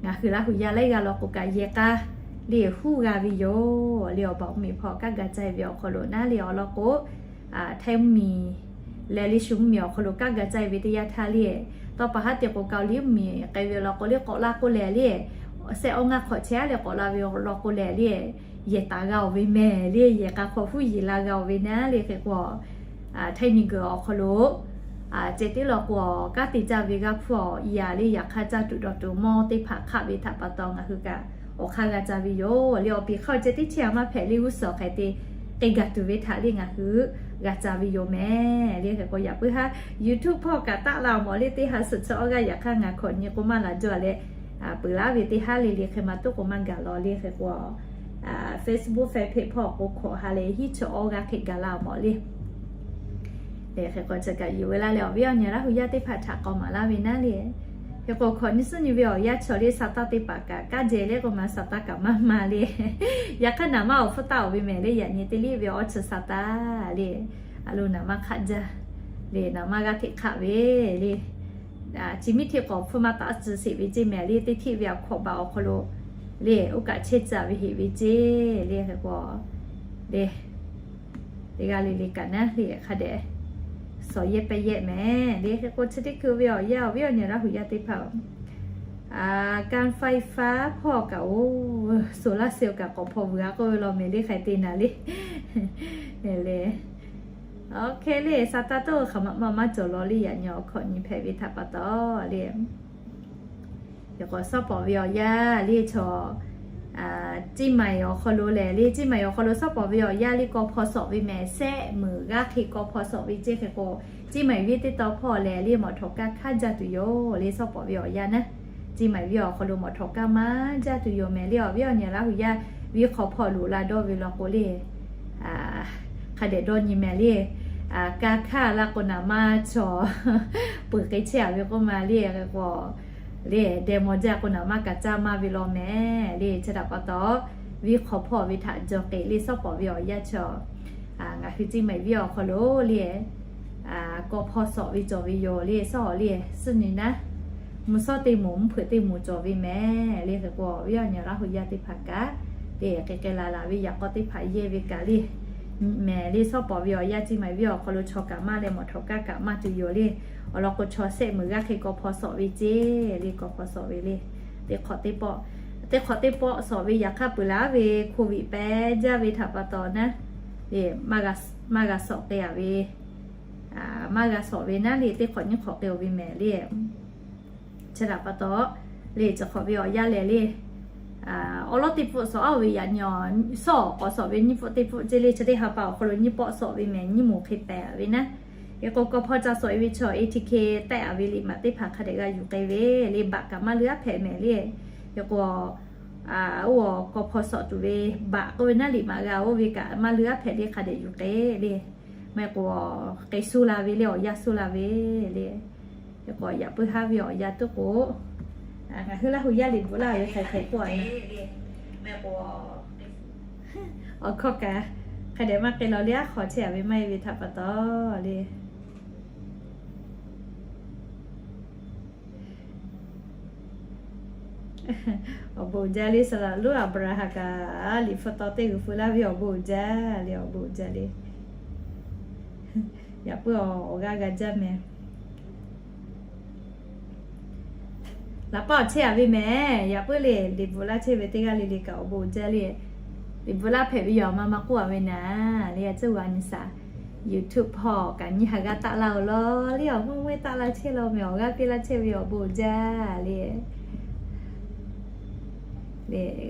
ngaˬ hui Laˇ hu yaˇ laiˉ g'aˇ law k'o kaꞈ yehˬ k'a le huˉ g'a ve yoˬ le. Awˬ baˬ mvuhˇmiˬ hpawˇ kanˉ ga caˇ e ve awˬ hk'aw lo naˉ le awˬ lawn k'o, Htaiˇ mvuhˇmiˬ leh le shu mvuhˇmiˬ awˬ hk'aw lo kanˉ ga caˇ e ve teˇ yanˇ htaˇ le, tawˇ pa haˉ te k'o Kaoˍliˇ mvuhˇmiˬ k'ai ve law k'o le k'awꞈ la k'oˆ leh le, sehˆ awˇ ngaˇ hk'awꞈ chehˇ leh k'awꞈ la ve law k'o leh le, yehˬ taˍ g'a oˬ ve mehˍ le, yehˬ k'a hk'awꞈ huˉ yeˬ la g'a oˬ ve naˉ le. Hk'e k'o Htaiˇ miˬguiˬ awˬ hk'aw lo ceh tiˉ law k'o kanˉ te caˇ ve g'aˇ hpfuhˇ awˬ yaꞈ le yaꞈ hk'aˇ caˇ tuˬ dawˬ tuˬ mawˇ teˇ hpaˍ hk'aˆ ve htaꞈ pa taw ngaˬ hui kaꞈ awˬ hk'aˇ g'a caˇ ve yoˬ le. Awˬ piˍ hk'aˇ ceh tiˉ chehˇ a maˇ hpehꞈ le, g'uˇ suhˍ awˬ hk'e te k'ai gaˬ tuˬ ve htaꞈ le ngaˬ hui g'a ca ve yoˬ mehˍ le. Hk'e k'o yaꞈ puiˉ haˉ YouTube hpawˇ kaꞈ taˆ la awˬ mawˬ le, teˇ ha suhˍ chi awˇ g'aˇ yaꞈ hk'aˇ ngaˬ hkawꞈ nyi k'o maˇ la jaˇ leh, peuˬ laˇ ve teˇ haˉ le le hk'e ma tuˉ k'o maˇ gaˬ law le. Hk'e k'o Facebook fanpage hpawˇ k'o hkawꞈ ha leh hiˉ chi awˇ g'aˇ hk'e gaˬ la awˬ mawˬ le. Hk'e k'o chi kaꞈ yuˬ ve laˇ leh awˬ viˉ awˬ nyi Laˇ hu yaˇ teˇ hpaˍ htaꞈ k'aw maˍ laˇ ve naˉ le. Hk'e k'o hkawꞈ nyi suhˉ nyi ve awˬ yanˇ chaw le sa taˇ teˇ hpaˍ kaꞈ kaˉ jehˬ le k'o ma sa taˇ kaꞈ maˇ ma le. Yaꞈ hk'aˇ naˍ maˇ awˬ hpfuhˇ taˍ oˬ ve mehˍ le, yaꞈ nyi teˇ liˇ ve awˇ chi sa taˇ le. A lo naˍ maˇ hk'aˆ jaˇ le, naˍ maˇ g'aˇ hteꞈ hk'aˆ ve le. Chi miˉ hteˇ k'awꞈ hpfuhˇ maˇ taˆ tcuh sheˍ ve ceˇ mehˍ le, teˇ hteˇ ve awˬ hkawꞈ baˬ awˬ hk'aw lo le oˇ kaꞈ chehˇ caˇ ve heꞈ ve ceˇ le. Hk'e k'o le teˇ g'aˇ le le kaꞈ naˉ le hk'a dehꞈ suhˍ yehˇ pehˇ yehˇ mehˍ le. Hk'e k'o chi teˇ hkui ve awˬ yanˇ awˬ viˉ awˬ nyi Laˇ hu yaˇ teˇ hpaˍ การไฟฟ้า hpawˇ kaꞈ oˬ, solar cell kaꞈ k'awꞈ hpaw vuiˬ a k'oˆ ve law mehˍ le, hk'ai te naˍ le. Le, OK le, sa taˇ toˇ hk'aˬ ma maˇ maˇ cawˬ law le, yaꞈ nyi awˬ hkawꞈ nyi hpehꞈ ve htaꞈ pa taw le. Hk'e k'o suhˉ pawˍ ve awˬ yanˇ le chaw Ceˇ maiˍ awˬ hk'aw lo lehˬ le, Ceˇ maiˍ awˬ hk'aw lo suhˉ pawˍ ve awˬ yanˇ le kaw hpaw sawꞈ ve mehˍ, sehˆ meunˍ g'aˇ hk'e kaw hpaw sawꞈ ve ceˇ. Hk'e k'o Ceˇ maiˍ venˇ teˇ taw hpawˇ lehˬ le mawˬ htawnˍ kaˇ hk'aˇ jaˇ tuˬ yoˬ le, suhˉ pawˍ ve awˬ yanˇ naˉ. Ceˇ maiˍ venˇ awˬ hk'aw lo mawˬ htawnˍ kaˇ maˇ jaˇ tuˬ yoˬ mehˍ le. Awˬ viˉ awˬ nyi Laˇ hu yaˇ venˇ hk'aw hpawˇ loꞈ la dawˇ ve law k'o le, hk'a dehꞈ dawˇ nyi mehˍ le. Ka hkaˇ la k'o naˍ maˇ chaw peuˬ k'ai chehˇ a ve k'oˆ ma le. Hk'e k'o le deh maw jaˇ k'o naˍ maˇ kaꞈ caˇ maˇ ve law mehˍ le. Chi htaꞈ pa taw, venˇ hk'aw hpawˇ ve htaꞈ jaw k'e le suhˉ pawˍ ve awˬ yanˇ chaw ngaˬ hui Ceˇ maiˍ venˇ awˬ hk'aw lo le kaw hpaw sawꞈ ve cawˬ ve yoˬ le. Suhˉ awˬ le suhˉ nyi naˉ, mvuhˇ shawˉ teˇ moˍ mvuhˇ hpeuꞈ teˇ moˍ cawˬ ve mehˍ le. Hk'e k'o awˬ viˉ awˬ nyi Laˇ hu yaˇ teˇ hpaˍ kaꞈ le k'ai k'ai la la ve yaꞈ k'aw teˇ hpaˍ yehˇ ve kaꞈ le mehˍ le. Suhˉ pawˍ ve awˬ yanˇ Ceˇ maiˍ venˇ awˬ hk'aw lo chaw kaꞈ maˇ leh mawˬ htawnˍ kaˇ kaꞈ maˇ tuˬ yoˬ le. Awˬ lawn k'o chaw sehˆ meunˍ g'aˇ hk'e kaw hpaw sawꞈ ve ceˇ le, kaw hpaw sawꞈ ve le. Teˇ hk'awꞈ teˇ pawˆ, teˇ hk'awꞈ teˇ pawˆ sawꞈ ve yaꞈ hk'aˇ peuˬ laˇ ve โควิด pehˇ jaˇ ve htaꞈ pa taw naˉ le maˇ g'a sawꞈ k'ai a ve maˇ g'a sawꞈ ve naˉ le teˇ hk'awꞈ nyiˇ hk'awꞈ k'ai a ve mehˍ le. Chi htaꞈ pa taw le chi hk'awꞈ ve awˬ yanˇ lehˬ le awˬ lawn teˇ pfuhˆ sawꞈ a ve yaꞈ nyi suhˉ awˬ k'awꞈ sawꞈ ve nyiˇ pfuhˆ teˇ pfuhˆ ceˇ le. Chi teˇ ha pa awˬ hk'aw lo nyiˇ pawˆ sawꞈ ve mehˍ, nyiˇ moˍ hk'e pehˍ a ve naˉ. Hk'e k'o kaw hpaw ca sawꞈ e ve chaw A T K tehˆ a ve liꞈ maꞈ teˇ hpaˍ hk'a dehꞈ g'a yuˬ k'ai ve le. Baꞈ kaꞈ maˇ leuˉ aˉ hpehꞈ mehˍ le. Hk'e k'o oˇ kaw hpaw sawꞈ tuˬ ve baꞈ k'oˆ ve naˉ liꞈ maꞈ g'a oˇ ve kaꞈ maˇ leuˉ aˉ hpehꞈ le, hk'a dehꞈ yuˬ k'ai le. Maˇ heˆ k'o k'ai suh la ve le, awˬ yanˇ suh la ve le. Hk'e k'o yaꞈ puiˉ haˉ ve awˬ yanˇ tuˉ k'o ngaˬ hui Laˇ hu yaˇ liꞈ bvuhꞈ laˇ ve hk'ai hk'ai k'oˆ a ve awˬ hkawˇ kaꞈ hk'a dehꞈ maˇ k'ai law le, aˉ hk'aw chehˇ a ve maˇ heˆ ve htaꞈ pa taw le. Awˬ bon uiˍ jaˇ le, saˍ laꞈ lonˉ Aˍbraˍhanˍ kaꞈ liꞈ hpu taw teˇ g'uiˬ pu laˇ ve awˬ bon uiˍ jaˇ le, awˬ bon uiˍ jaˇ le. Yaꞈ puiˉ awˬ g'aˇ g'a jaˇ mehˍ. Laꞈ paˆ awˬ chehˇ a ve mehˍ, yaꞈ puiˉ le liꞈ bvuhꞈ laˇ chehˇ ve teˇ g'aˇ le le kaꞈ awˬ bon uiˍ jaˇ le. Liꞈ bvuhꞈ laˇ hpehꞈ ve yoˬ, a ma ma k'oˆ a ve naˍ le, a cuˇ g'a nyi saˍ. YouTube hpawˇ kaꞈ nyiˇ ha g'aˇ taˆ laˇ-oˬ law le, awˬ mvuhˇ mvuhˇ taˆ laˇ chehˇ law mehˍ, awˬ g'aˇ piˇ laˇ chehˇ ve awˬ bon uiˍ jaˇ le.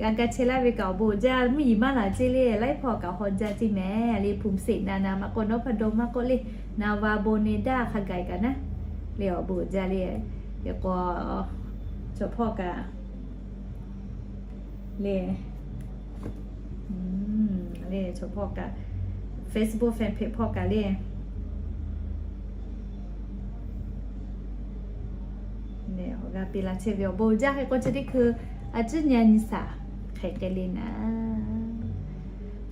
G'a ga chehˇ laˇ ve kaꞈ awˬ bon uiˍ jaˇ, mvuhˇ yiˍ maˇ laˬ ceˇ le, laiˉ hpawˇ kaꞈ haw jaˇ ceˇ mehˍ le, ภูมิเศรษฐ naˍ naˍ maˇ k'oˆ, นพดล maˇ k'oˆ le, นาวา โบเนด้า hk'a gaˬ kaꞈ naˉ le awˬ bon uiˍ jaˇ le. Hk'e k'o chaw hpawˇ kaꞈ le, le chaw hpawˇ kaꞈ, Facebook fanpage hpawˇ kaꞈ le, awˬ g'aˇ piˇ laˇ chehˇ ve awˬ bon uiˍ jaˇ. Hk'e k'o chi teˇ hkui a cuˇ nyi a nyi saˍ hk'e k'ai le naˍ.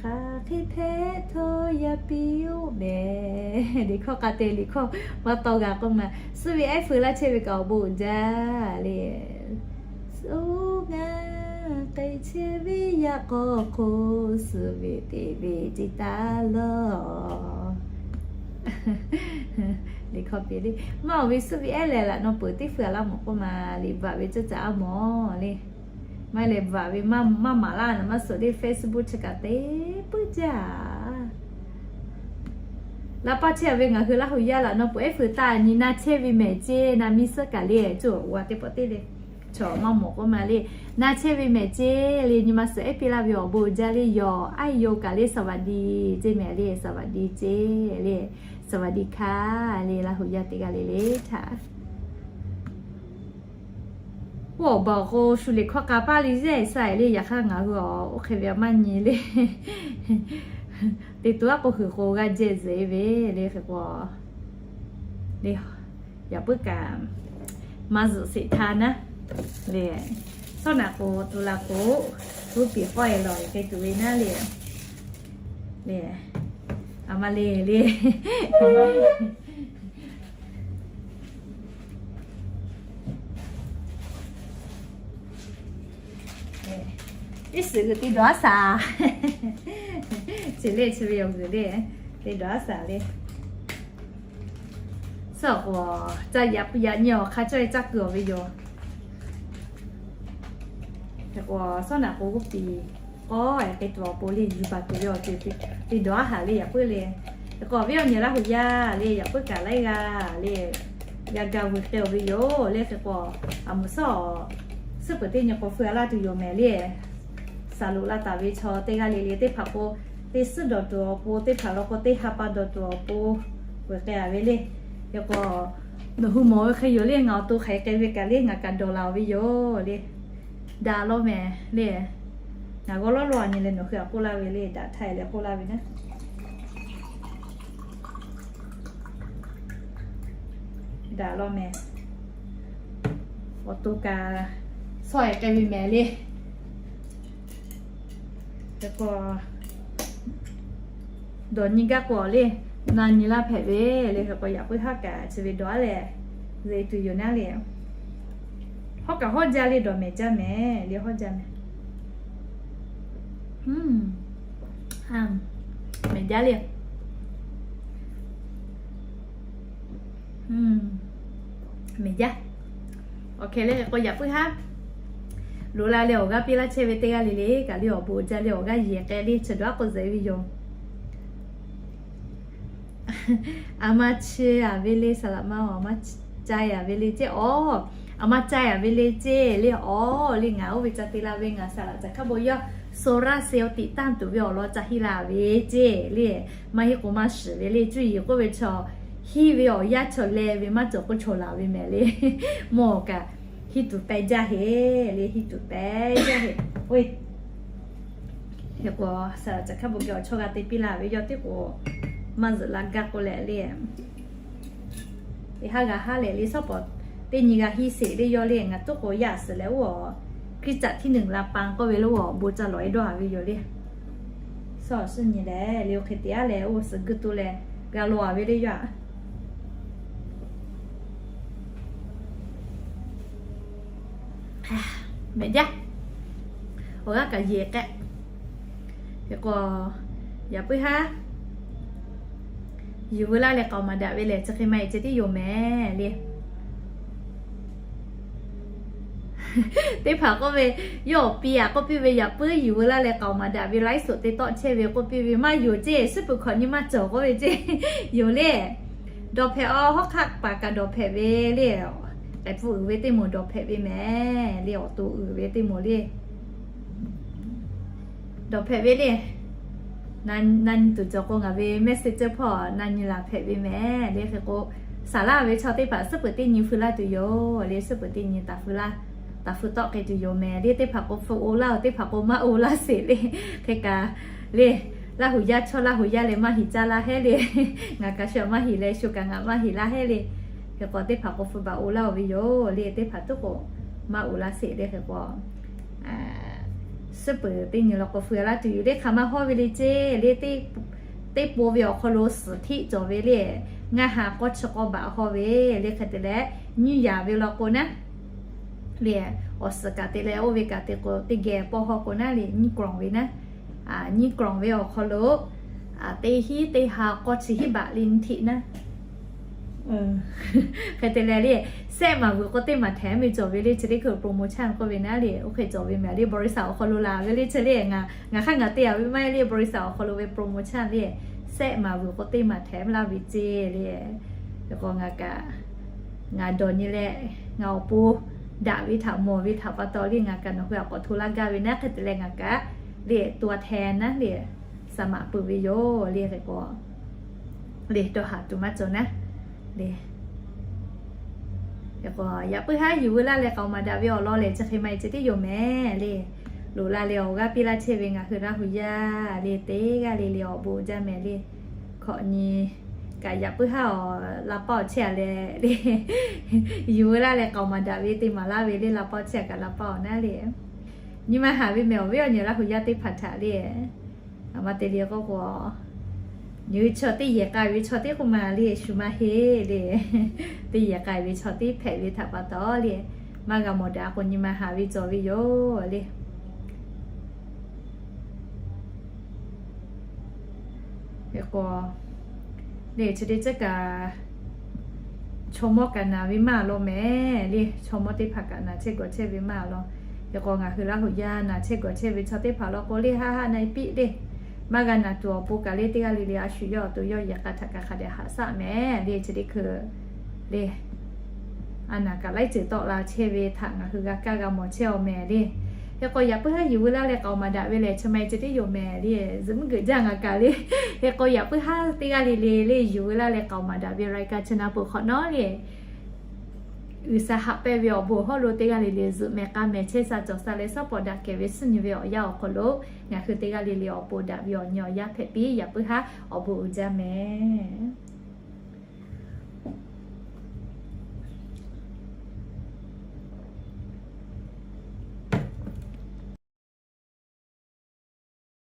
Hk'aˬ hk'e hpehꞈ htawˇ yaˇ piˇ-oˆ mehˍ. Liꞈ hkawˇ k'a te liꞈ hkawˇ maˇ tawˇ g'a k'oˆ ma. Suh ve ehˉ feu laˇ chehˇ ve kaꞈ awˬ bon uiˍ jaˇ le. Suh ngaˬ k'ai chehˇ ve yaꞈ k'aw k'o, suh ve te ve ceˇ taˍ lawˬ. Liꞈ hkawˇ piˇ le, maˇ awˬ ve suh ve ehˉ lehˬ laꞈ naw peuˬ teˇ feu a laˇ mawˬ k'oˆ ma, liꞈ bvuhꞈ ve ceuˬ caꞈ a mawˬ le. Maˇ lehˬ bvuhꞈ ve maˇ maˍ laˇ naˍ maˇ suhˍ le, Facebook chi kaꞈ te puiˉ jaˇ. Laˇ paˇ chehˇ a ve ngaˬ hui Laˇ hu yaˇ laꞈ naw peuˬ ehˉ feu taˇ nyi na chehˇ ve mehˍ ceˇ, na miˇ suhˉ kaꞈ le, cuˇ awˬ g'a teˇ pawˆ teˇ le. chaw maˇ mawˬ k'oˆ ma le. Na chehˇ ve mehˍ ceˇ le, nyi ma suhˍ ehˉ piˇ laˇ ve awˬ bon jaˇ le, yawˬ aˉ yoˬ kaꞈ le, สวัสดี ceˇ mehˍ le, สวัสดี ceˇ le, สวัสดีค่ะ le, Laˇ huˍ yaˇ teˇ g'aˇ le le htaꞈ. Oˇ awˬ baˬ awˬ k'o shu liꞈ hkawˇ k'a paˇ le zeˇ sa le, yaꞈ hk'aˇ ngaˬ hui awˬ oˇ hk'e ve maˇ nyi le. Te to aˉ k'o huiˬ k'o g'a jehˇ zuhꞈ e ve le hk'e k'o, le, yaꞈ puiˉ kaꞈ maˇ zuhꞈ sheˍ htaˇ naˉ le. Shawˉ naꞈ k'o to la k'o, tuˉ piˍ k'awˇ e lawˬ e hk'e tuˬ ve naˉ le. Le, a ma le le. Iˉ suhˍ g'uiˬ te dawˬ aˉ shaˍ. Chi le chi ve awˬ g'uiˬ le, te dawˬ aˉ shaˍ le. Suhˉ awˬ k'o, ca yaꞈ yaꞈ nyi awˬ hk'a cawˇ e caˇ kuiˬ awˬ ve yoˬ. Hk'e k'o, shawˉ naꞈ k'o g'uˇ piˍ k'awˇ e hk'e tuˬ awˬ pon le, yuˬ baˬ tuˬ ve awˬ ceuˬ te dawˬ aˉ haˍ le yaꞈ puiˉ le. Hk'e k'o, awˬ viˉ awˬ nyi Laˇ huˍ yaˇ le yaꞈ puiˉ kaꞈ laiˉ g'aˇ le, g'a ga vuiˬ hk'e awˬ ve yoˬ le. Hk'e k'o, aˬ mvuhˬ suhˉ awˬ suhˉ peuˬ teˇ nyi k'o feu a laˇ tuˬ yoˬ mehˍ le. Saˍ loꞈ la taˍ ve chaw teˇ g'aˇ le le teˇ hpaˍ k'o, teˇ suhˉ dawˬ tuˬ awˬ pon, teˇ hpaˍ law k'o teˇ ha pa dawˬ tuˬ awˬ pon, vuiˬ k'ai a ve le. Hk'e k'o, nawˬ hui mawˬ ve hk'e yoˬ le, ngaˬ awˬ to hk'aˬ hk'e k'ai ve kaꞈ le ngaˬ kaꞈ dawˬ la awˬ ve yoˬ le. Daꞈ lawˇ mehˍ le. Ngaˬ g'awˇ lawˉ lawˇ a nyi leh nawˬ hui a k'oˆ laˇ ve le, daꞈ htaˇ e leh k'oˆ laˇ ve naˉ. Daꞈ lawˇ mehˍ. Awˬ to kaꞈ shawˉ e k'ai ve mehˍ le. Hk'e k'o, dawˬ nyi gaˇ k'o le, na nyi laˇ hpehꞈ ve le. Hk'e k'o, yaꞈ puiˉ haˉ kaꞈ chi ve dawˬ aˉ leh, zeꞈ tuˬ yoˬ naˉ le. Hawˉ kaꞈ hawˉ jaˇ le, dawˬ mehˍ jaˇ mehˍ le, hawˉ jaˇ mehˍ. Mehˍ jaˇ le. Mehˍ jaˇ. Awˬ hk'e le k'o, yaꞈ puiˉ haˉ loꞈ la leh awˬ g'aˇ piˇ laˇ chehˇ ve teˇ g'aˇ le le kaꞈ le, awˬ bon jaˇ le, awˬ g'aˇ yeˬ k'ai le, chi dawˬ aˉ k'o zeꞈ ve yoˬ. A ma chi a ve le, saˍ laꞈ ma a ma ca a ve le ceˇ, aˬ, a ma ca a ve le ceˇ le, aˬ le, ngaˬ oˇ ve ca te la ve ngaˬ saˍ laꞈ caˬ hkaˇ bon yawˇ โซลาร์เซลล์ ติดตั้ง tuˬ ve awˬ lawn ca hiˆ la ve ceˇ le. Maˇ heˆ k'o maˇ shiˍ ve le, cuˇ yiˍ k'oˆ ve chaw hiˆ ve awˬ yanˇ chaw leh ve maˇ cawˬ k'oˆ chaw laˬ ve mehˍ le. Mawˬ kaꞈ hiˆ tuˬ pehˇ jaˇ heˆ le, hiˆ tuˬ pehˇ jaˇ heˆ. Oˇ, hk'e k'o, saˍ laꞈ caˬ hkaˇ bon geh awˬ chawˇ g'a te piˇ la ve yawˇ tiˉ k'o, maˇ zuhꞈ la gaˇ k'oˆ leh le. Teˇ haˉ g'a haˉ leh le, shawˉ pawˍ teˇ nyi g'a hiˆ sheˍ le yawˇ le, ngaˬ tuˉ k'o yaˇ suhˍ leh oˇ, คริสตจักรที่หนึ่งลำปาง k'oˆ ve le, oˇ awˬ bon ca lawˬ e dawˇ a ve yoˬ le. Shawˉ awˬ suhˉ nyi leh le, oˇ hk'e te aˉ leh oˇ suhˍ guˇ to leh g'a law a ve le yaˇ. Mehˍ jaˇ. Awˬ g'aˇ kaꞈ yeˬ k'ai. Hk'e k'o, yaꞈ puiˉ haˉ yuˬ veu laˇ leh k'aoˍ maˍ daꞈ ve lehˬ, chi hk'e maˇ heˆ ceh tiˉ yoˬ mehˍ le. Teˇ hpaˍ k'oˆ ve, yawˇ awˬ pi aꞈ k'oˆ piˇ ve, yaꞈ puiˉ yuˬ veu laˇ leh k'aoˍ maˍ daꞈ ve laiˉ suhˍ te tawˆ chehˇ ve k'oˆ piˇ ve, maˇ yoˬ ceˇ, suhˉ peuˬ hkawꞈ nyi maˇ cawˬ k'oˆ ve ceˇ. Yoˬ le. Dawˬ hpehꞈ a, hawˉ hk'aˆ paˍ kaꞈ dawˬ hpehꞈ ve le. K'ai pfuhˇ uiˍ ve teˇ moˍ dawˬ hpehꞈ ve mehˍ le, awˬ to uiˍ ve teˇ moˍ le. Dawˬ hpehꞈ ve le. Na nyi tuˬ cawˬ k'o ngaˬ ve เมสเซนเจอร์ hpawˇ na nyi laˬ hpehꞈ ve mehˍ le. Hk'e k'o, saˍ laꞈ ve chaw teˇ hpaˍ suhˉ peuˬ teˇ nyi feu laˇ tuˬ yoˬ le. Suhˉ peuˬ teˇ nyi taˍ feu laˇ, taˍ feu tawˆ k'ai tuˬ yoˬ mehˍ le. Teˇ hpaˍ k'o feu oˇ laˇ oˬ, teˇ hpaˍ k'o maˇ oˇ laˇ sheˍ le. Hk'e kaꞈ le, Laˇ huˍ yaˇ chaw Laˇ huˍ yaˇ leh maˇ heˍ caˇ laˇ hehˉ le. Ngaˬ kaꞈ shu maˇ heˍ leh shu kaꞈ ngaˬ maˇ heˍ laˇ hehˉ le. Hk'e k'o teˇ hpaˍ k'o feu baˬ oˇ laˇ oˬ ve yoˬ le. Teˇ hpaˍ tuˉ k'o maˇ oˇ laˇ sheˍ le. Hk'e k'o, suhˉ peuˬ teˇ nyi law k'o feu laˇ tuˬ yoˬ le. Hk'aˬ ma hawˇ ve le ceˇ le, teˇ po ve awˬ hk'aw lo suhˍ htiˆ cawˬ ve le. Ngaˇ ha k'awˇ chi k'awˇ baꞈ hawˇ ve le. Hk'e te leh nyiˇ yaꞈ ve law k'o naˉ le, awˬ suhˍ kaꞈ te leh oˇ ve kaꞈ te k'o teˇ geh pawˇ hawˇ k'o naˉ le, nyiˇ กล่อง ve naˉ. Nyiˇ กล่อง ve awˬ hk'aw lo teˇ hinˉ teˇ ha k'awˇ chi hiˉ baꞈ le nyiˇ htiˆ naˉ. Hk'e te leh le, sehˆ maˍ vuiˬ k'o teˇ maˬ htaꞈ meuˇ cawˬ ve le. Chi teˇ hkui โปรโมชั่น k'oˆ ve naˉ le, oˇ hk'e cawˬ ve mehˍ le. บริษัท awˬ hk'aw lo laˬ ve le. Chi le ngaˬ hk'aˇ ngaˬ te a ve maˇ heˆ le. บริษัท awˬ hk'aw lo ve โปรโมชั่น le, sehˆ maˍ vuiˬ k'o teˇ maˬ htaꞈ meuˇ laˇ ve ceˇ le. Hk'e k'o ngaˬ kaꞈ, ngaˬ dawˬ nyi leh ngaˬ awˬ pon daꞈ ve htaꞈ mawˬ ve htaꞈ pa taw le, ngaˬ kaꞈ nawˬ hui htaꞈ k'awꞈ hto laˇ gaˇ ve naˉ hk'e te leh ngaˬ kaꞈ le ตัวแทน naˉ le สมัคร peuˬ ve yoˬ le. Hk'e k'o le dawˇ haˍ tuˬ maˇ cawˬ naˉ le. Hk'e k'o yaꞈ puiˉ haˉ yuˬ veu laˇ leh k'aoˍ maˍ daꞈ ve awˬ lawn lehˬ chi hk'e maˇ heˆ ceh tiˉ yoˬ mehˍ le. Loꞈ la leh awˬ g'aˇ piˇ laˇ chehˇ ve ngaˬ hui Laˇ hu yaˇ le teˇ g'aˇ le le awˬ bon jaˇ mehˍ le. Hkawꞈ nyi kaꞈ yaꞈ puiˉ haˉ awˬ la paˇ awˬ chehˇ a leh le yuˬ veu laˇ leh k'aoˍ maˍ daꞈ ve te maˍ laˇ ve le la paˇ awˬ chehˇ a kaꞈ la paˇ awˬ naˉ le. Nyi ma haˍ ve mehˍ awˬ viˉ awˬ nyi Laˇ hu yaˇ teˇ hpaˍ htaꞈ le. A ma te le k'oˆ k'o, nyi chaw teˇ yehˬ k'ai ve chaw teˇ k'oˆ ma le shu maˇ heˆ le. Teˇ yehˬ k'ai ve chaw teˇ hpehꞈ ve htaꞈ pa taw le, maˇ g'a mawˬ daꞈ k'o nyi ma haˍ ve cawˬ ve yoˬ le. Hk'e k'o le chi teˇ ceuˬ kaꞈ chaw mawˇ kaꞈ naˍ ve maˇ law mehˍ le. Chaw mawˇ teˇ hpaˍ kaꞈ naˍ chehˇ gawˬ chehˇ ve maˇ law. Hk'e k'o ngaˬ hui Laˇ hu yaˇ naˍ chehˇ gawˬ chehˇ ve chaw teˇ hpaˍ law k'o le haˆ haˆ na e piˇ le. Maˇ g'a naˍ tuˬ awˬ pon kaꞈ le teˇ g'aˇ le le a shu yawˇ awˬ to yawˇ yehˬ k'ai htaꞈ kaꞈ hk'a dehꞈ haꞈ shaˆ mehˍ le. Chi teˇ hkui le a naˍ kaꞈ laiˉ ceuˬ tawˆ la chehˇ ve htaꞈ ngaˬ hui g'a kaˇ g'a mawˬ chehˇ a mehˍ le. Hk'e k'o yaꞈ puiˉ haˉ yuˬ veu laˇ leh k'aoˍ maˍ daꞈ ve lehˬ chi ma e ceh tiˉ yoˬ mehˍ le. Zuhꞈ mvuhˇ geuꞈ jaˇ ngaˬ kaꞈ le. Hk'e k'o yaꞈ puiˉ haˉ teˇ g'aˇ le le le yuˬ veu laˇ leh k'aoˍ maˍ daꞈ ve รายการ chi na peuˬ hk'awꞈ nawˉ le G'uiˬsha haꞈ pehnˇ ve awˬ bon awˬ hawˉ lo teˇ g'aˇ le le zuhꞈ mehˍ k'a mehˍ chehˇ sha cawˬ sha leh shaˉ pawˍ daꞈ kehˬ ve suhˉ nyi ve awˬ yanˇ awˬ hk'aw lo ngaˬ hui teˇ g'aˇ le le awˬ pon daꞈ ve awˬ nyi awˬ yanˇ hpehꞈ piˇ. Yaꞈ puiˉ haˉ awˬ bon uiˍ jaˇ mehˍ.